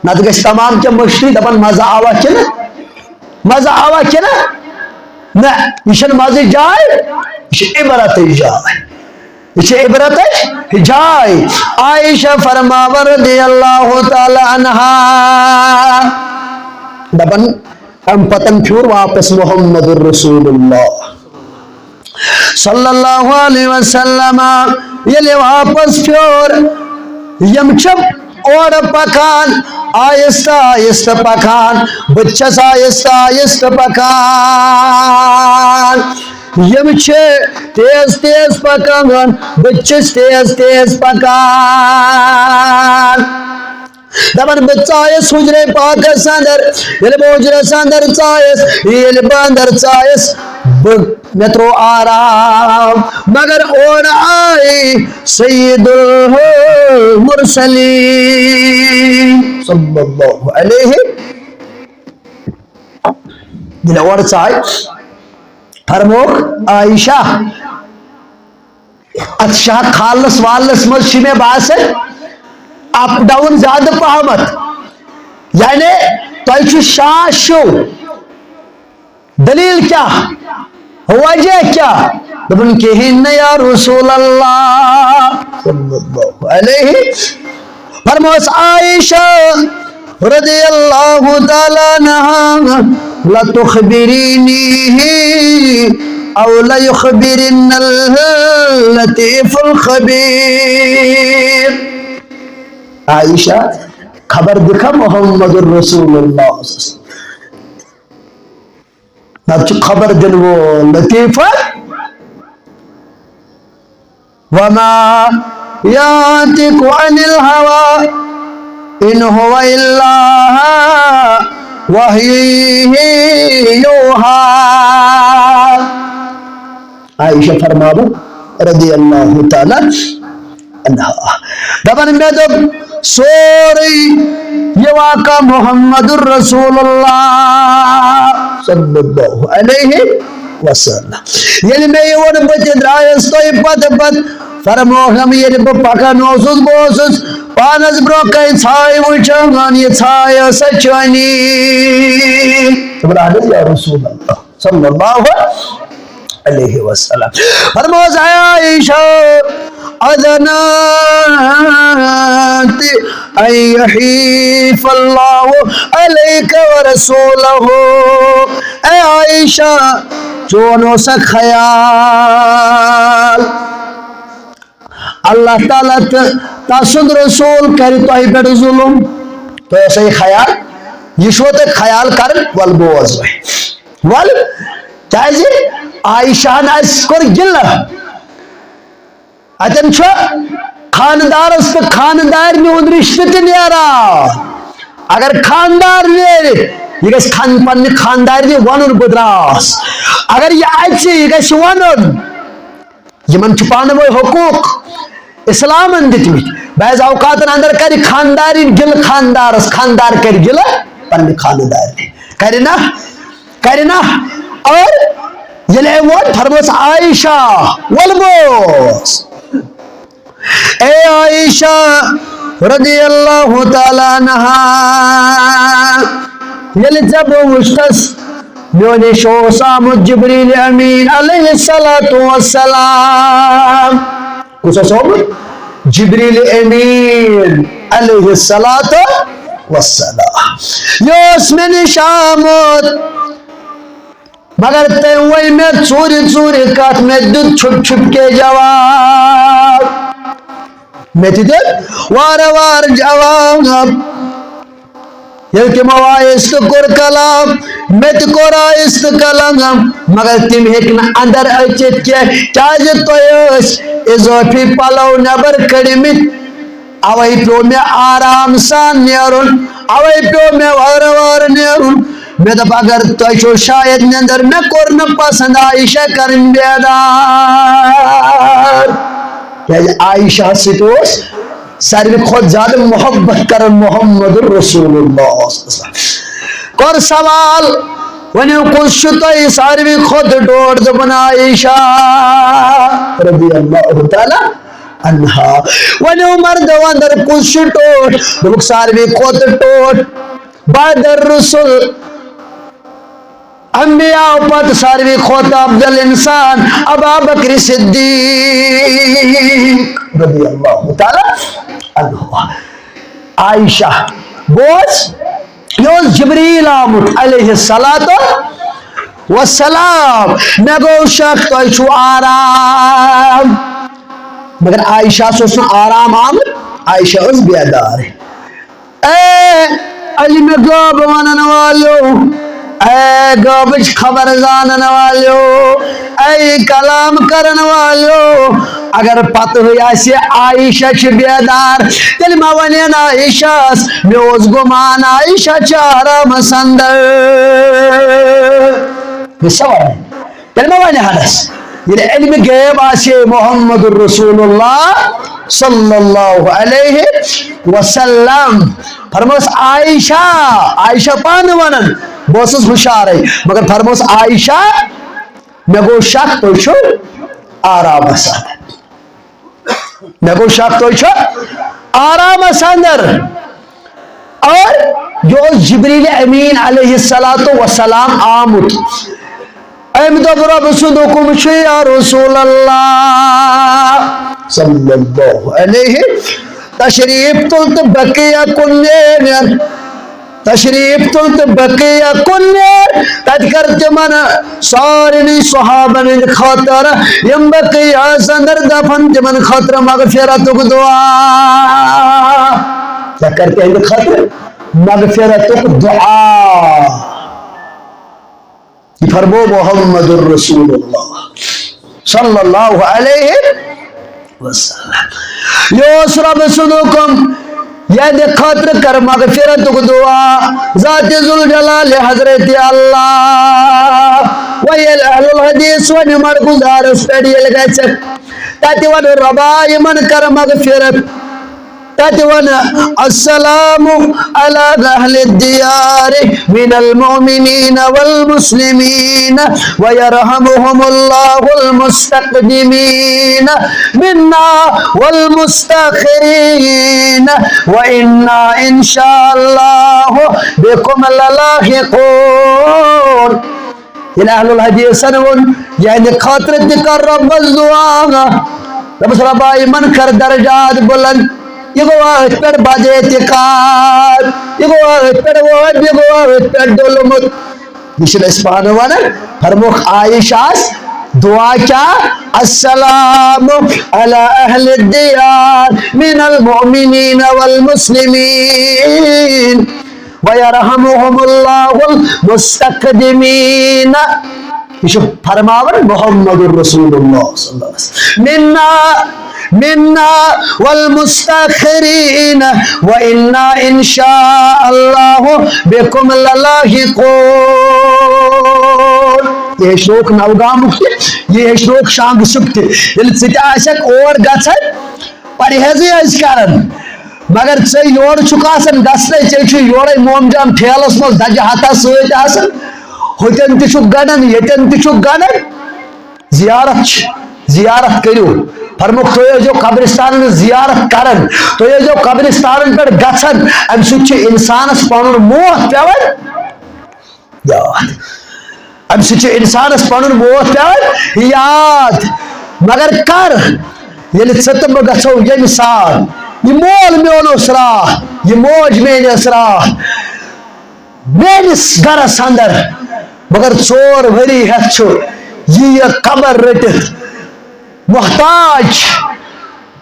نتہٕ گژھِ تمام کینٛہہ مٔشتٕے، دپان مزٕ آوا کِنہٕ، مزٕ آوا کِنہٕ؟ نہ، یہِ چھنہٕ مزٕچ جاے، یہِ چھِ عبرتٕچ جاے۔ یہِ چھِ عبرتٕچ جاے۔ عائشہ فرماوان رضی اللہ تعالیٰ عنہا، دپان، امہِ پتن پھیوٗر واپس محمد رسول اللہ صلی اللہ علیہ وسلم۔ ییٚلہِ واپس پھیوٗر، یِم چھِ اورٕ پکان، آہستہٕ آہستہٕ پکان، بہٕ تہِ چھَس آہستہٕ آہستہٕ پکان۔ یِم چھِ تیز تیز پکان، بہٕ تہِ چھُس تیز تیز پکان۔ دپان، بہٕ ژایس حجرے پاکس اندر، ییٚلہِ بہٕ حجرس اندر ژایس، ییٚلہِ بہٕ اندر ژایس، بہٕ، مےٚ ترٛوو آرام، مگر اورٕ آیہِ سید المرسلین صلی اللہ علیہ۔ ییٚلہِ اورٕ ژاے، فرموکھ عائشہ، اتھ شاہ کھالنس والنس منٛز چھِ مےٚ باسان اپ ڈاؤن زیادٕ پہمتھ، یعنی تۄہہِ چھُ شاہ شو۔ دلیل کیٛاہ؟ وجہ کیٛاہ؟ دوٚپُن، کِہیٖنۍ نہٕ یا رسول اللہ صلی اللہ علیہ۔ فرمٲوس عائشہ رضی اللہ تعالیٰ عنہا، لتخبرینیہ او لیخبرن اللطیف الخبیر۔ عائشہ، خبر دِکھا محمد رسول اللہ صلی اللہ علیہ وسلم۔ نتہٕ چھُ خبر دِنہٕ وول لطیفہ۔ وما ينطق عن الهوى إن هو إلا وحي يوحى۔ عائشہ فرماوان رضی اللہ تعالیٰ عنہا۔ دپان مےٚ دوٚپ سورُے یہِ واقعہ محمد رسول اللہ صلی اللہ علیہ وسلم۔ ییٚلہِ مےٚ یہِ ووٚن، بہٕ تہِ درٛایس تۄہہِ پتہٕ پتہٕ۔ فرموہم، ییٚلہِ بہٕ پکان اوسُس، بہٕ اوسُس پانس برونٛہہ کنہِ ژھایہِ وٕچھان، یہِ ژھاے ٲسا چٲنی؟ دوٚپُن، اہن حظ یا رسول اللہ۔ صلی اللہ علیہ وسلم۔ فرموس، اے عائشہ، اذنت أن يحيف الله عليك ورسوله۔ اے عائشہ، چون اوسا خیال اللہ تعالیٰ تہٕ تسُنٛد رسول کرِ تۄہہِ پٮ۪ٹھ ظلم؟ تۄہہِ اوسا یہِ خیال؟ یہِ چھُو تۄہہِ خیال کرُن؟ وَلہٕ بوز وۄنۍ۔ وَلہٕ، کیٛازِ؟ عائشہ ہن اَسہِ کوٚر گِلہٕ۔ اَتٮ۪ن چھُ خانٛدارس تہٕ خانٛدارنہِ ہُنٛد رِشتہٕ تہِ نیران۔ اگر خانٛدار نیرِ، یہِ گژھِ خان-، پننہِ خانٛدارنہِ وَنُن، "بہٕ درٛاس۔" اگر یہِ اَژِ، یہِ گژھِ وَنُن۔ یِمن چھُ پانہٕ ؤنۍ حقوٗق اسلامن دِتمٕتۍ۔ بعض اوقاتن اندر کرِ خانٛدارِنۍ گِلہٕ خانٛدارس، خانٛدار کرِ گِلہٕ پننہِ خانٛدارنہِ۔ کرِ نا؟ کرِ نا؟ اور ییٚلہِ أمۍ ووٚن، فرمٲس، "عائشہ، وَلہٕ بوز۔ اے عائشہ رضی اللہ تعالیٰ عنہا، ییٚلہِ ژےٚ بہٕ وٕچھتس، میون یہِ چھُ اوس آمُت جبریل امین علیہ الصلوۃ والسلام۔" کُس اوس آمُت؟ جبریل امین علیہ الصلوۃ والسلام۔ یہِ اوس مےٚ نِش آمُت، مگر تٔمۍ ؤنۍ مےٚ ژوٗرِ ژوٗرِ کتھ، مےٚ دیُت چھُپ چھُپ کے جواب۔ مےٚ تہِ دیُت وارٕ وارٕ جواب۔ ییٚلہِ تِمو آیس تہٕ کوٚر کلام، مےٚ تہِ کوٚر آیس تہٕ کلام، مگر تِم ہیٚکۍ نہٕ اندر أژِتھ کینٛہہ، کیازِ تۄہہِ ٲسۍ اضٲفی پلو نٮ۪بر کٔڑمٕتۍ۔ اوے پیوٚو مےٚ آرام سان نیرُن، اوے پیوٚو مےٚ وارٕ وارٕ نیرُن۔ مےٚ دوٚپ، اگر تۄہہِ چھو شاید نیندر، مےٚ کوٚر نہٕ پسند عائشہ کرٕنۍ بیدار۔ کیازِ عائشہ سۭتۍ اوس ساروی کھۄتہٕ زیادٕ محبت کران محمد رسول اللہ۔ کوٚر سوال، ؤنِو، کُس چھُ تۄہہِ ساروی کھۄتہٕ ٹوٹھ؟ دوٚپُن، عائشہ رضی اللہ تعالیٰ عنہا۔ ؤنِو، مردو اندر کُس چھُ ٹوٹھ؟ دوٚپُکھ، ساروی کھۄتہٕ ٹوٹھ بعد الرسل، انبیاء پتہٕ ساروی کھۄتہٕ افضل انسان ابا بکر صدیق رضی اللہ تعالیٰ عنہ۔ عائشہ، بوز، یہِ اوس جبریل آمُت علیہ الصلوۃ والسلام۔ مےٚ گوٚو شک تۄہہِ چھُو آرام، مگر عائشہ اوس نہٕ آرام آمُت، عائشہ ٲس بیدار۔ اے علمِ غٲب ونن والیو، اے غٲبٕچ خبر زانن والیو، اے کلام کرن والیو، اگر پتہٕ ہٕے آسہِ عائشہ چھِ بیدار، تیٚلہِ ما ونن عائشہس، مےٚ اوس گُمان عائشہ چھِ آرامس اندر۔ یہِ چھا ونان؟ تیٚلہِ ما ونہِ ہنس؟ ییٚلہِ علمِ غیب آسہِ ہے محمد رسول اللہ صلی اللہ علیہ وسلم۔ فرمٲس عائشہ، عائشہ پانہٕ ونان، بہٕ ٲسٕس ہُشارے، مگر فرمٲس عائشہ، مےٚ گوٚو شک تُہۍ چھِو آرامس اندر۔ مےٚ گوٚو شک تُہۍ چھِو آرامس اندر۔ اور یہِ اوس جبریل امین علیہ الصلوۃ والسلام آمُت۔ أمۍ دوٚپ، رۄبہٕ سُنٛد حُکُم چھُ یا رسول اللہ صلی اللہ علیہ، تشریف تُل تہٕ بقیہ کُن نیر۔ تشریف تُل تہٕ بقیہ کُن نیر، تَتہِ کر تِمن سارنٕے صحابن ہٕنٛدِ خٲطرٕ، یِم بقیہس اندر دفن، تِمن خٲطرٕ مغفرتُک دعا۔ کیٛاہ کر تِہنٛدِ خٲطرٕ؟ مغفرتُک دعا۔ یہِ فرمو محمد رسول اللہ صلی اللہ علیہ وسلم۔ یہِ اوس رۄبہٕ سُنٛد حُکُم، یِہنٛدِ خٲطرٕ کر مغفرتُک دعا۔ ذات ذوالجلال حضرت اللہ۔ وۄنۍ ییٚلہِ اہل الحدیث وۄنۍ مَرگُزارس پٮ۪ٹھ ییٚلہِ گژھِ، تتہِ وَنہِ، رۄبا، یِمن کر مغفرت۔ تتہِ وَنہِ، السلام علی اہل الدیار من المؤمنین والمسلمین ویرحمهم اللہ المستقدمین منا والمستاخرین وانا ان شاء اللہ بكم للاحقون۔ ییٚلہِ اہل الحدیثن ووٚن، یِہنٛدِ خٲطرٕ تہِ کر رۄبس دعا۔ دوٚپُس، رۄبا، یِمن کر درجات بُلند۔ یہِ گوٚو أتھۍ پٮ۪ٹھ بد اعتقاد، یہِ گوٚو أتھۍ پٮ۪ٹھ وٲب، یہِ گوٚو أتھۍ پٮ۪ٹھ ڈوٚلمُت۔ یہِ چھِنہٕ أسۍ پانہٕ وَنان۔ فرموکھ عائشہس، دعا کیٛاہ؟ السلام علی اہل الدیار من المؤمنین والمسلمین۔ وَيَرْحَمُهُمُ اللَّهُ الْمُسْتَقْدِمِينَ۔ یہِ چھُ فرماوان محمد رسول اللہ صلی اللہ علیہ وسلم۔ منا، منا والمستاخرین، وَإِنَّا إِنْ شَاءَ اللَّهُ بِكُمْ لَلَاحِقُونَ۔ یہِ ہیٚچھنوکھ نوگامُک تہِ، یہِ ہیٚچھنوکھ شانٛگسُک تہِ۔ ییٚلہِ ژٕ تہِ آسکھ اور گژھان، پرہیزٕے ٲسۍ کران، مگر ژے یورٕ چھُکھ آسان گژھنَے، ژے چھُ یورَے مومجام ٹھیلَس منٛز دَجہِ ہَتھا سۭتۍ آسان، ہُتٮ۪ن تہِ چھُکھ گنٛڈان، ییٚتٮ۪ن تہِ چھُکھ گنٛڈان۔ زیارت چھِ، زیارت کٔرِو۔ فرموکھ، تُہۍ ٲسۍزیو قبرستانَن ہٕنٛز زیارت کران، تُہۍ ٲسۍزیو قبرستانَن پٮ۪ٹھ گژھان، اَمہِ سۭتۍ چھُ اِنسانَس پَنُن موت پٮ۪وان یاد۔ اَمہِ سۭتۍ چھُ اِنسانَس پَنُن موت پٮ۪وان یاد۔ مگر کر؟ ییٚلہِ ژٕ تہٕ بہٕ گژھو ییٚمہِ ساتہٕ۔ یہِ مول میون اوس راتھ، یہِ موج میٲنۍ ٲس راتھ، میٲنِس گرس اندر۔ مگر ژور ؤری ہٮ۪تھ چھُ یہِ، یہِ قبر رٔٹِتھ محتاج۔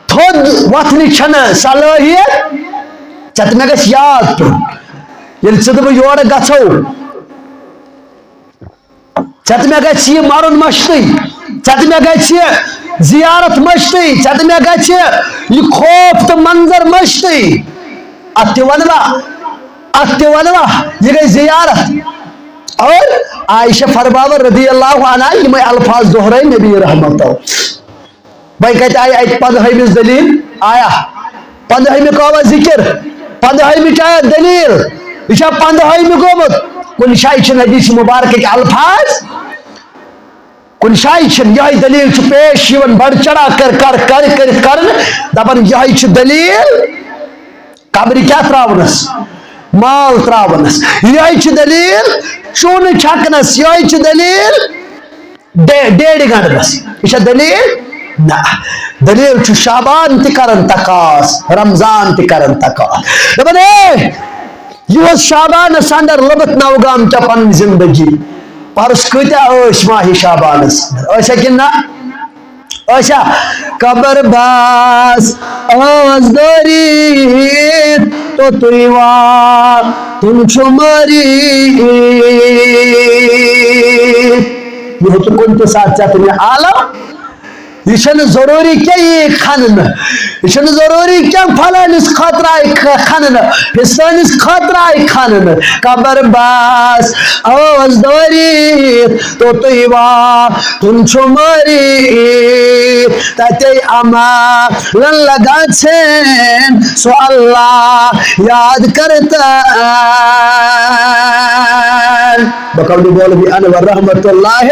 تھوٚد وۄتھنٕچ چھنہٕ صلٲحیت۔ ژےٚ تہٕ مےٚ گژھِ یاد پیوٚن، ییٚلہِ ژٕ تہٕ بہٕ یورٕ گژھو، ژےٚ تہٕ مےٚ گژھِ یہِ مرُن مٔشتٕے، ژےٚ تہٕ مےٚ گژھِ یہِ زیارت مٔشتٕے، ژےٚ تہٕ مےٚ گژھِ یہِ خوف تہٕ منظر مٔشتٕے۔ اتھ تہِ ونوا، اتھ تہِ ونوا، یہِ گٔے زیارت۔ اور عائشہ فرماوان رضی اللہ عنہا یِمے الفاظ دۄہرٲے نبی رحمتو۔ وۄنۍ کتہِ آیہِ اتہِ پندہٲیمِس دٔلیٖل؟ آیا پندہٲیمہِ آوا ذِکِر؟ پندہٲیمِچ آیا دٔلیٖل؟ یہِ چھا پندہٲیمہِ گوٚمُت؟ کُنہِ جایہِ چھِنہٕ حدیث مُبارکٕکۍ الفاظ، کُنہِ جایہِ چھِنہٕ۔ یِہوٚے دٔلیٖل چھُ پیش یِوان بڑٕ چڑھا کر، کر، کر کٔرِتھ کرنہٕ، دپان یِہوٚے چھِ دٔلیٖل۔ قبرِ کیٛاہ ترٛاونَس؟ مال ترٛاونَس۔ یِہوٚے چھِ دٔلیٖل۔ چوٗنہٕ چھکنَس۔ یِہوٚے چھِ دٔلیٖل۔ ڈے-، ڈیڈِ گنڈنَس۔ یہِ چھا دٔلیٖل؟ نہ۔ دٔلیٖل چھُ شعبان تہِ کران تقاض، رمضان تہِ کران تقاض۔ دَپان، اے، یہِ اوس شعبانَس اندر لوٚبُت نوگام کیٛاہ پنٕنۍ زندگی۔ پرُس کۭتیٛاہ ٲسۍ ماہِ شعبانَس اندر؟ ٲسیا کِنہٕ نہ؟ اچھا، قبر بس آز دٲرِتھ توٚتُے واتُن چھُ مٔرِتھ۔ یہِ ہیٚکہِ کُنہِ تہِ ساتہٕ ژےٚ تہٕ مےٚ عالم۔ یہِ چھَنہٕ ضروٗری کینٛہہ یہِ کھننہٕ۔ یہِ چھُنہٕ ضروٗری کینٛہہ فلٲنِس خٲطرٕ آیہِ کھ-، کھننہٕ، فستٲنِس خٲطرٕ آیہِ کھننہٕ۔ قبر بس آز دٲرِتھ توٚتُے واتُن چھُ مٔرِتھ۔ تتے عملن لگا ژھین سُہ اللہ یاد کرتن۔ بقول مولوی انور رحمت اللہ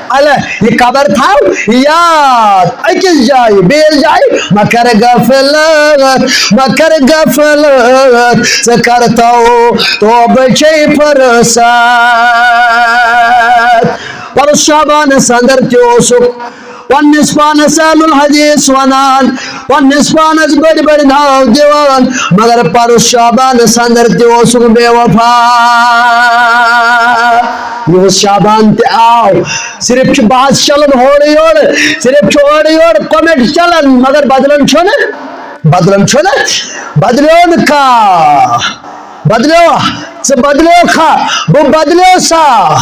علیہ، یہِ قبر تھاو یاد أکِس جایہِ، بیٚیِس جایہِ مہ کر غفلت، مہ کر غفلت، ژٕ کر تو توبہٕ چے فرصت۔ پرُس شعبانس اندر تہِ اوسُکھ پننِس پانس اہل الحدیث ونان، پننِس پانس بٔڑۍ بٔڑۍ ناو دِوان، مگر پرُس شعبانس اندر تہِ اوسُکھ بے وفا۔ یُہُس شعبان تہِ آو، صرف چھُ بحث چلان ہورٕ یورٕ، صرف چھُ اورٕ یورٕ comment چلان، مگر بدلان چھُنہٕ، بدلان چھُنہٕ، بدلیو نہٕ کانٛہہ۔ بدلیو، ژٕ بدلیو کھا، بہٕ بدلیو سا،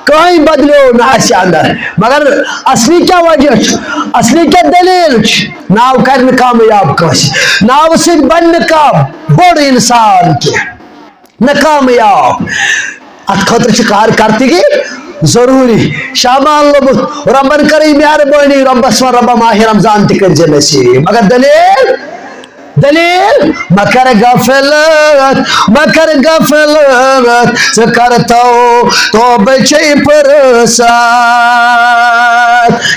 کٕہٕنۍ بدلیو نہٕ اَسہِ اندر۔ مگر اصلی کیٛاہ وجہ چھُ؟ اصلی کیٛاہ دٔلیٖل چھِ؟ ناو کرِ نہٕ کامیاب کٲنٛسہِ، ناوٕ سۭتۍ بنہِ نہٕ کانٛہہ بوٚڑ انسان کینٛہہ، نہٕ کامیاب۔ اتھ خٲطرٕ چھِ کارکردگی ضروٗری۔ شعبان لوٚبُتھ، رۄبن کٔرٕے مہربٲنی، رۄبس وَن، رۄبا ماہِ رمضان تہِ کٔرۍ زِ نصیب۔ مگر دٔلیٖل، دلیل، مہ کر غفلت، مہ کر غفلت، ژٕ کر تو توبہٕ چے فرصت۔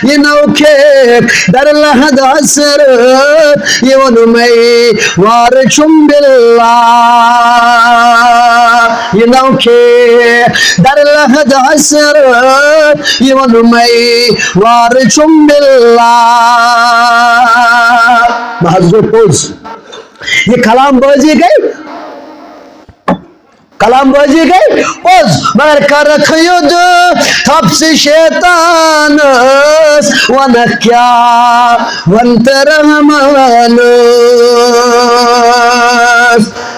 یہِ نو کھیک در لحد حسرت، یہِ ووٚنمَے وار چھُم باللہ۔ یہِ نو کھیک در لحد حسرت، یہِ ووٚنمَے وار چھُم باللہ۔ نہ حظ گوٚو پوٚز۔ یہ کلام بازی گئی، کلام بازی گئی پوٚز، مگر کرکھ یُد تھپھ ژٕ شیطانس، ونکھ کیٛاہ ونتہٕ رحمانس۔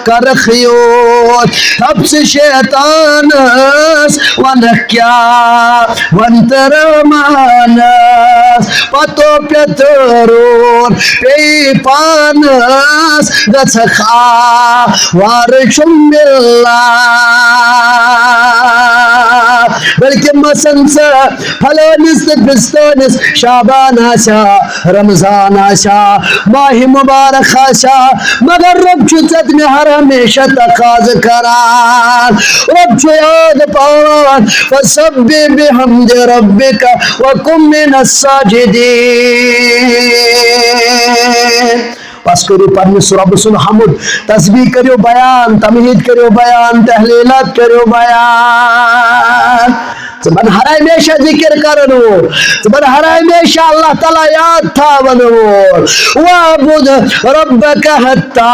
کرکھ یُد تھپھ ژٕ شیطانس، ونکھ کیٛاہ ونتہٕ رحمانس۔ پتو پیترون پی پانس، گژھکھ آوار چھُم باللہ۔ بلکہ مسن ژٕ فلٲنِس تہٕ فستٲنِس، شعبان آسیا، رمضان آسیا، ماہ مبارک آسیا، مگر رب چھُ ژےٚ مےٚ ہر ہمیشہ تقاضہٕ کران۔ رب چھُ یاد پاوان، فسبح بحمد ربک وکن من الساجدین۔ پس کٔرِو پننِس رۄبہٕ سُنٛد حمد، تسبیح کٔرِو بیان، تمہید کٔرِو بیان، تحلیلات کٔرِو بیان۔ ژٕ بن ہر ہمیشہ ذکر کرن وول، ژٕ بن ہر ہمیشہ اللہ تعالیٰ یاد تھاون وول۔ واعبد ربک حتی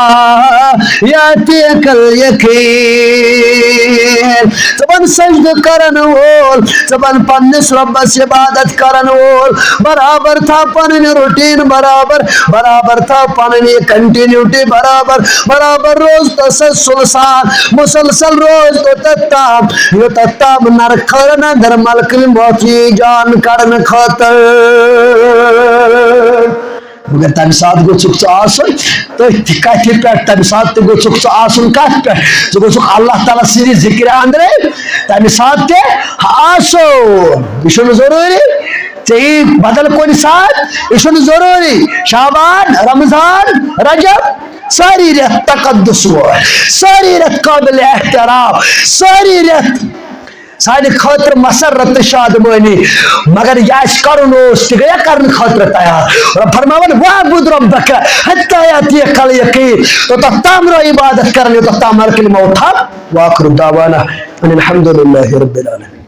یاتیک الیقین۔ ژٕ بن سجدٕ کرن وول، ژٕ بن پننِس رۄبس عبادت کرن وول، برابر تھاو پنٕنۍ روٹین برابر، برابر تھاو پنٕنۍ یہِ کنٹینیوٹی برابر، برابر روز تسلسل سان، مسلسل روز توٚتتھ تام، یوٚتتھ تام نرٕ کھٲرن اندر ملکن موت یی جان کرنہٕ خٲطرٕ۔ مگر تمہِ ساتہٕ گوٚژھُکھ ژٕ آسُن تٔتھۍ کتھِ پٮ۪ٹھ، تمہِ ساتہٕ تہِ گوٚژھُکھ ژٕ آسُن کتھ پٮ۪ٹھ؟ ژٕ گوٚژھُکھ اللہ تعالیٰ سٕنٛدِ ذکرِ اندرے تمہِ ساتہٕ تہِ آسُن۔ یہِ چھُنہٕ ضروٗری ژےٚ یی بدل کُنہِ ساتہٕ، یہِ چھُنہٕ ضروٗری۔ شعبان، رمضان، رجب، سٲری رٮ۪تھ تقدس وٲلۍ، سٲری رٮ۪تھ قابل احترام، سٲری رٮ۪تھ سانہِ خٲطرٕ مسرت تہٕ شادمٲنی، مگر یہِ اَسہِ کرُن اوس، تہِ گٔیا کرنہٕ خٲطرٕ تیار۔ رب فرماوان، "واعبد ربک حتی یاتیک الیقین"، توٚتتھ تام رو عبادت کران، یوٚتتھ تام ملکن موت تھاو۔ وآخر دعوانا ان الحمد للہ رب العالمین۔